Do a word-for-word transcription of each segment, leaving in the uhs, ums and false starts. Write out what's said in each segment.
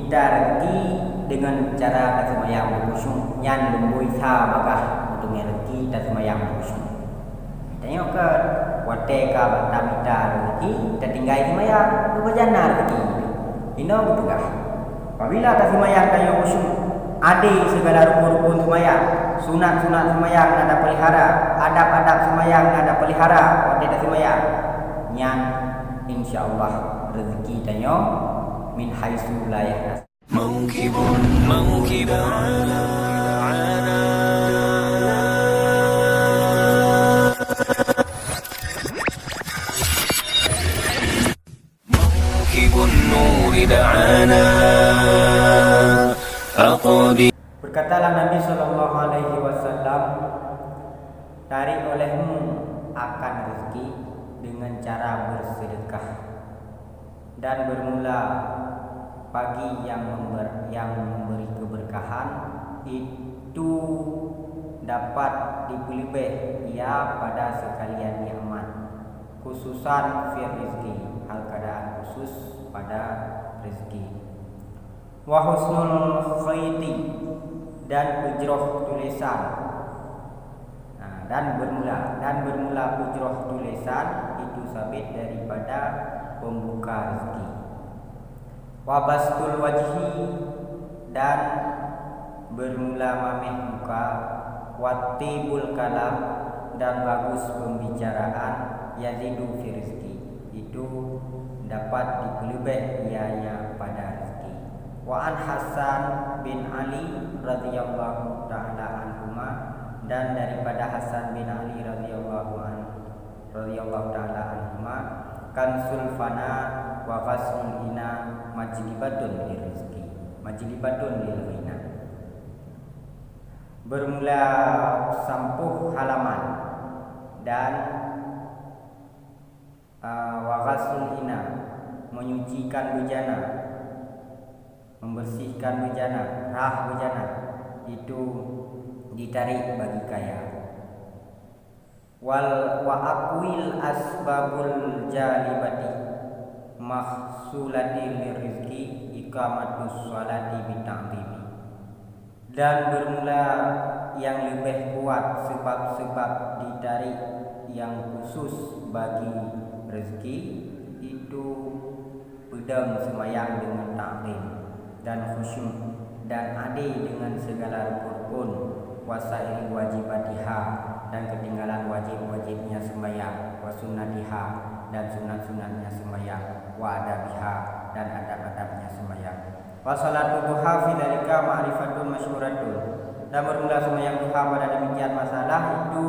Mita rezeki deungon cara taseumayang beukhusyuk, nyan lumboi sa bagaih meuteumé rezeki taseumayang beukhusyuk. Tanyoe keu watée ka tamita rezeki, tatinggai seumayang, beubajana rezeki. Inoe geupeugah, apabila taseumayang tanyoe khusyuk, ade sigala rukon-rukon seumayang, sunat-sunat seumayang na tapeulihara, adab-adab seumayang na tapeulihara watée taseumayang, nyan insya Allah rezeki tanyoe min haitsu la yahtasib. موكب، موكب على، على. موكب النور دعانا. أقبل. Berkatalah Nabi sallallahu alaihi wasallam, "Tarik olehmu akan rezeki dengan cara bersedekah." Dan bermula pagi yang member-, yang memberi keberkahan itu dapat dipeuleubeih ia pada sekalian nikmat, khususan fi rizki, hal keadaan khusus pada rezeki. Wa husnul khaiti, dan peujroh tulisan. Nah, dan bermula, dan bermula peujroh tulisan itu sabit daripada pembuka rezeki. Wa bastul wajhi, dan bermula mameh muka. Wa tibul kalam, dan bagus pembicaraan. Yazidu fi rizki, itu dapat dipeuleubeih ianya pada rezeki. Wa an Hasan bin Ali radhiyallahu ta'ala anhuma, dan daripada Hasan bin Ali radhiyallahu an-, radhiyallahu ta'ala anhuma, kansul fana wa ghaslul ina majlibatun lil rizki, majlibatun lil ghina. Bermula sampôh halaman dan Ah, wa ghaslul ina, menyucikan bejana, membersihkan bejana, rhah bejana, itu ditarik bagi kaya. Wal, wa aqwil asbabul jalibati mahsulati lirizki iqamatus sholati bita'zimi. Dan bermula yang leubeh kuat seubab-seubab ditarék nyang khusos bagi reuzeki, itu peudong seumayang deungon takzim dan khusyuk, dan adé deungon sigala rukon-rukon, wa sairi wajibatiha, dan keutinggalan wajéb-wajéb nyang seumayang, wa sunnatiha, dan sunat-sunat nyang seumayang, wa adabiha, dan adab-adab nyang seumayang. Wa shalatu duha fi dzalika ma'rifatun masyhuratun. Dan bermula seumayang duha pada demikian masalah itu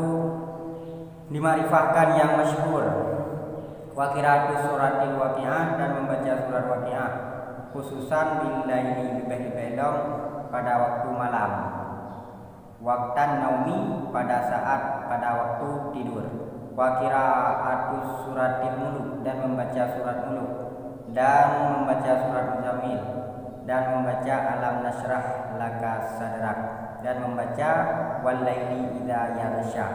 dimakrifahkan nyang masyhur. Wa qira'atu suratil Waqi'ah, dan membaca surat Waqi'ah, khususan bil laili, leubeh-leubeh lom pada waktu malam. Waqtan naumi, pada saat, pada waktu tidur. Wa qira'atu suratil Muluk, dan membaca surat Muluk, dan membaca surat Muzammil, dan membaca Alam nasyrah laka sadrak, dan membaca Wal laili idza yaghsya.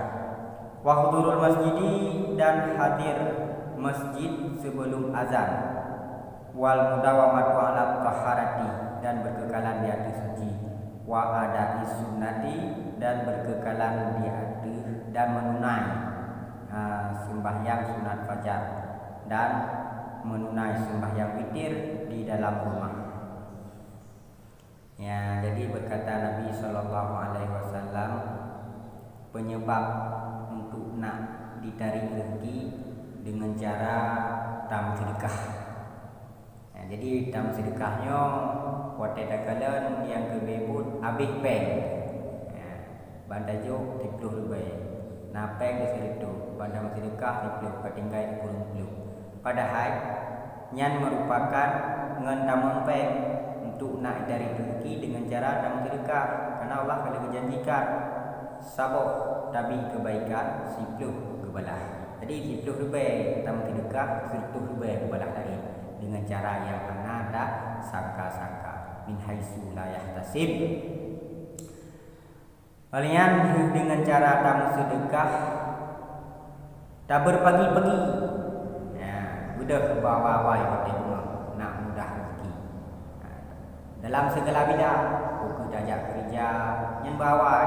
Wa hudurul masjidi, dan hadir masjid sebelum azan. Wal mudawamatu ala taharati, dan berkekalan di atas suci. Wa ada'i sunnati, dan berkekalan di atas dan menunai, ah, sembahyang sunat fajar dan menunai sembahyang witir di dalam rumah. Ya, jadi berkata Nabi sallallahu alaihi wasallam, penyebab untuk nak ditarik rezeki dengan cara tameuseudekah. Ya, jadi tameuseudekah nyoe watée takalon nyang keu beuet habéh péng. Ya, ban tajok siplôh ribée. Na péng di sireutôh, ban tameuseudekah siplôh, ka tinggai sikureueng plôh. Padahai nyan meurupakan ngon tamong péng untuk nak dari reuzeki deungon cara tameuseudekah, karena Allah ka geujanjikan saboh tabi keubaikan siplôh geubalah. Jadi siplôh ribée tameuseudekah, sireutôh ribée geubalah laén deungon cara nyang hana tasangka-sangka, min haitsu la yahtasib. Óh lheueh nyan, deungon cara tameuseudekah, tabeurpagi-pagi. Nah, beudôh bak awai-awai watée beungoh, nak mudah reuzeki. Nah, Lam segala bidang, peu kheueh tajak keureuja, nyan bak awai,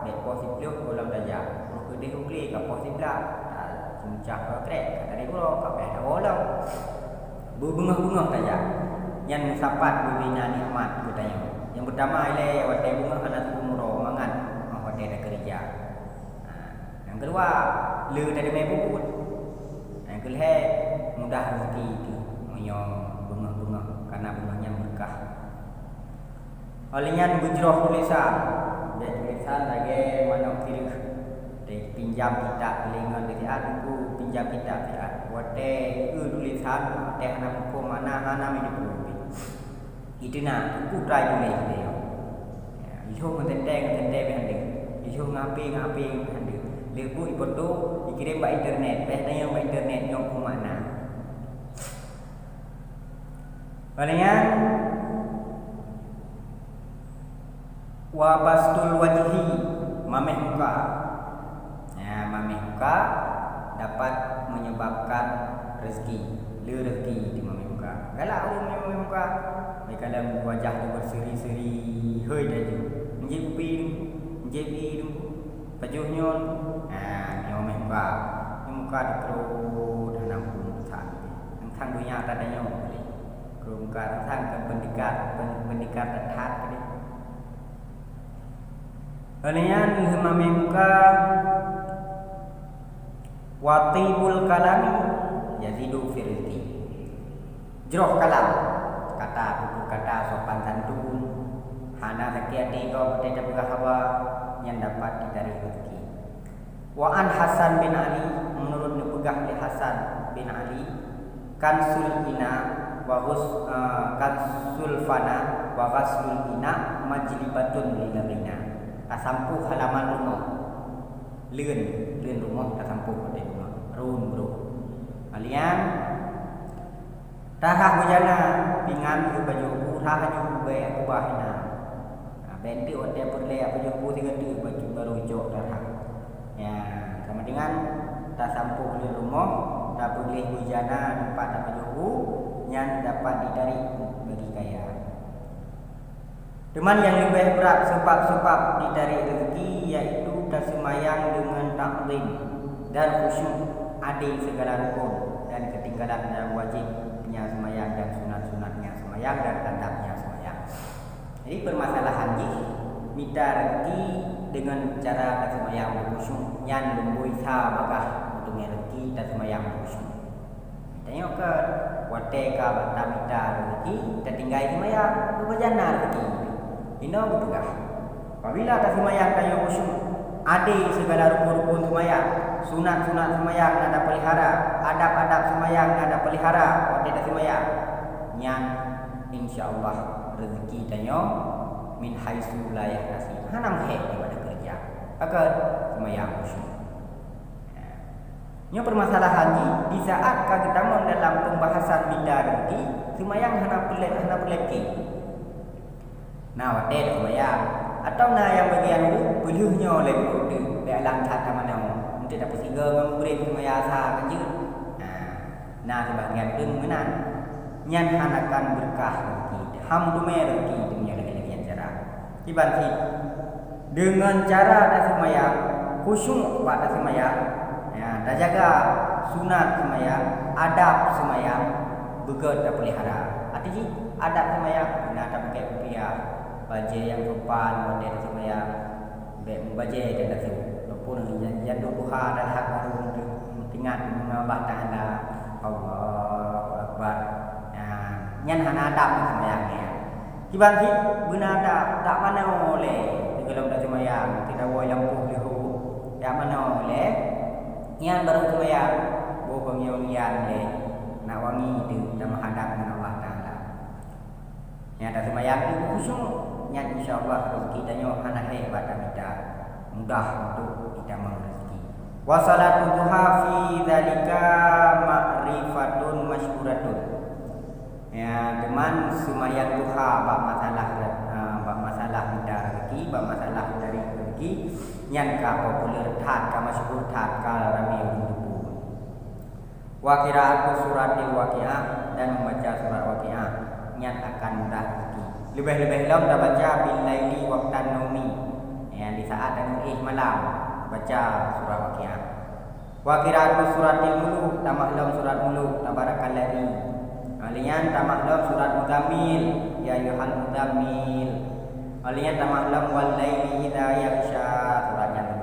bèk poh siplôh gohlom tajak, peu kheueh deh u glé ka poh siblaih, ta-, seumeujah ka krek, ka tarek uroe, ka payah tawoe lom. Beubeungoh-beungoh tajak, nyan meusapat beubina nikmat geutanyoe. Nyang peutama ilèe watèe beungoh hana teupeue uroe mangat, óh watèe takeureuja. Ha, nyang keudua, le tadeungoe peubuet. Nyang keulhèe, mudah reuzeki teuh meunyoe beungoh-beungoh, kareuna beungoh nyan beureukat. Óh lheueh nyan beujroh tulésan, bèk tulésan lagèe manok kireuh. Watèe pinjam kitab lé ngon siat, teungku pinjam kitab siat. Watèe eu tulésan, watèe hana muphom makna, hana meujeuet. Itu na, teungku trai tuléh lé. Ya, ilheuh ngon teuntèe, ngon teuntèe pih han deuh. Ilheuh ngon H P, ngon H P pih han deuh. Lheuh buet ifoto, ikirém bak internet, payah tanyong bak internet nyoe peue makna. Óh lheueh nyan, wa bastul wajhi, mamèh muka. Ya, mamèh muka dapat menyebabkan rezeki, le rezeki di mamèh muka. Galak ureueng mamèh muka, lé kalon wajah tu berseri-seri, hôi laju. Meujép kupi, meujép ie, pajoh nyoe. Ha, nyoe mamèh muka. Nyoe muka teukrot hana muphom that. Teuntang donya tatanyoe boleh. Keu muka teuntang keu pendekat, pen-, pendekat that boleh. Óh lheueh nyan lheueh mamèh muka, wa thibul kalami yazidu fi rizqi. Jroh kalam, kata, tutur kata, sopan santun, hana sakét até gob watèe tapeugah haba, nyan dapat jitarek reuzeki. Wa an Hasan bin Ali, meunurot neupeugah lé Hasan bin Ali, kansul ina wa ghus-, eh, kansul fana wa ghaslul ina majlibatun lil ghina. Tasampôh halaman rumoh. Leuen, leuen rumoh tasampôh watèe beungoh. Rhôn brôk. Malian, tarhah beujana, pingan keu pajoh bu, rhah laju bèk keubah inan. Ha, bèk teuk watèe peureulèe pajoh bu sigoe teuk bacut barô cok tarhah. Ya, sama dengan tasampôh leuen rumoh, tapeugléh beujana teumpat tapajoh bu, nyan dapat jitarek bagi kaya. Teuma nyang leubeh brat seubab-seubab jitarek reuzeki, yaitu taseumayang deungon takzim dan khusyuk, adé sigala rukon, dan keutinggalan nyang wajéb nyang seumayang dan sunat-sunat nyang seumayang dan adab nyang seumayang. Jadi, peumasalahan jih, mita reuzeki deungon cara taseumayang beukhusyuk, nyan lumboi sa bagaih meuteumé reuzeki taseumayang beukhusyuk. Tanyoe keu watèe ka tamita reuzeki, tatinggai seumayang, beubajana reuzeki. Inoe geupeugah, apabila taseumayang tanyoe khusyuk, adé sigala rukon-rukon seumayang, sunat-sunat seumayang na tapeulihara, adab-adab seumayang na tapeulihara watèe taseumayang, nyan insya Allah reuzeki tanyoe min haitsu la yahtasib. Hana meuhèk nibak takeureuja. Pakon? Seumayang khusyuk. Nyoe peumasalahan jih, di saat ka geutamong dalam peumbahasan mita reuzeki, seumayang hana peureulèe, hana peureulèe. Na watèe seumayang, atawa na nyang bagian ureueng peulheueh nyoe lé guru teuh, bèk lam that tamanoe, eunteuk tapeusigoe ngon murit seumayang sa kan jeuet. Nah, na sibagian ureueng meunan. Nyan hana kan beureukat reuzeki, hana meuteumé reuzeki, teumé lagèe-lagèe nyan cara. Kiban cit, deungon cara taseumayang, khusyuk bak taseumayang, ya, tajaga sunat seumayang, adab seumayang, beugèt tapeulihara. Arti jih, adab seumayang, na tapeugèt kupiah, bajèe nyang sopan, watèe taseumayang, bèk meubajèe dan tasu. Walaupun jan, jan duha dan hak baru teuingat ngon Allah Taala. Allahu Akbar. Nah, nyan hana adab seumayang nyan. Kiban cit beuna dak, dak manoe lé, sigohlom taseumayang, teudawoe lam poh leuho, dak manoe lé, nyan barô seumayang, boh bangion nyan lé, nak wangi teuh tameuhadab ngon Allah Taala. Nyang taseumayang teuh khusyuk, nyan insya Allah reuzeki tanyoe hana hék bak tamita, mudah untuk jitamong reuzeki. Wa salatu duha fi dzalika ma'rifatun masyhuratun. Ya, teuma seumayang duha bak masalah, eh, bak masalah mita reuzeki, bak masalah cari reuzeki, nyan ka populer that, ka masyhur that, ka ramé ureueng teupeue. Wa qira'atu suratil Waqiah, dan membaca surat Waqiah, nyan akan mudah reuzeki. Leubeh-leubeh lom tabaca bil laili waqtan naumi, nyang di saat taéh malam, baca surah Waqiah. Wa qira'atu suratil muluk, tamah lom surat Muluk, tabarakalladzi. Lheuh nyan tamah lom surat Muzammil, ya ayyuhal muzammil. Lheuh nyan tamah lom wal laili idza yaghsya, surat nyan lom.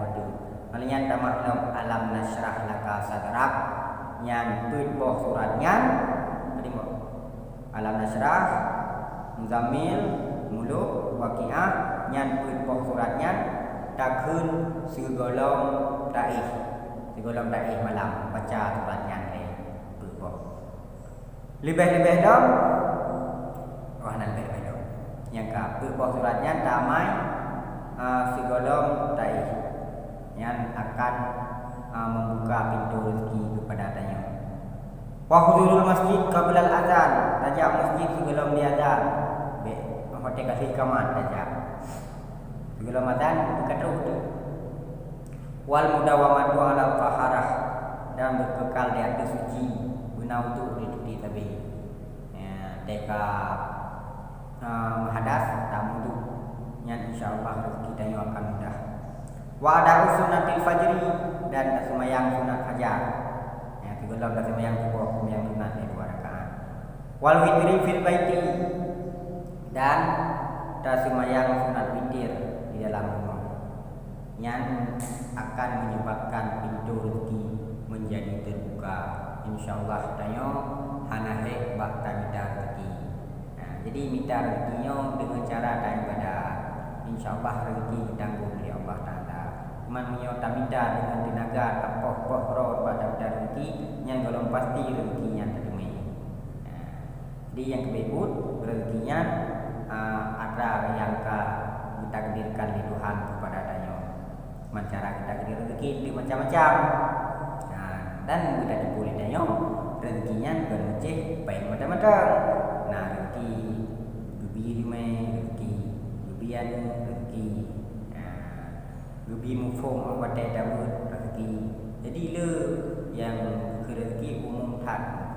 Lheuh nyan tamah lom alam nasyrah laka sadrak, nyan peuet boh surat nyan. Tadi mo. Alam Nasyrah, Muzammil, Muluk, Waqiah, nyan peuet boh surat nyan takheun sigohlom taéh. Sigohlom taéh malam baca surat nyan lé peuet boh. Leubeh-leubeh lom, wah, na leubeh-leubeh lom. Nyang ka peuet boh surat nyan tamai, ah, sigohlom taéh. Nyan akan, ah, membuka pintu rezeki kepada tanyoe. Wa hudurul masjid qablal azan, tajak masjid sigohlom di azan. Bèk watèe ka lheuh iqamah tajak. Sigohlom azan, buka trok tu. Wal mudawamatu ala taharah, dan berkekal di ateueh suci, beuna uduk di tepi sabe. Ya, teuka, ah, meuhadas, tamuduk. Nyan insya Allah rezeki tanyoe akan mudah. Wa ada'u sunnatil fajri, dan taseumayang sunat fajar. Ya, sigohlom taseumayang suboh, seumayang sunat lé dua rakaat. Wal witri fil baiti, dan taseumayang sunat witir di dalam rumoh. Nyan akan menyebabkan pintu rezeki menjadi terbuka. Insya Allah tanyoe hana hék bak tamita rezeki. Nah, jadi mita rezeki nyoe deungon cara taibadat. Insya Allah rezeki geutanggong lé Allah Taala. Cuman meunyoe tamita deungon teunaga, tapoh-poh droe bak tamita rezeki, nyan gohlom pasti rezeki nyan teuteumé. Nah, jadi nyang keubiet buet, rezeki nyan, ah, atra nyang ka geutakdirkan lé Tuhan kepada tanyoe. Meucara geutakdir rezeki nyan macam-macam. Nah, dan geutanyoe peureulèe tanyoe, rezeki nyan kon meucéh paih mantong-mantong. Nah, rezeki geubi limai, rezeki geubi aneuk, rezeki, nah, geubi muphom watèe tabeuet, rezeki. Jadi le nyang keu rezeki umum that.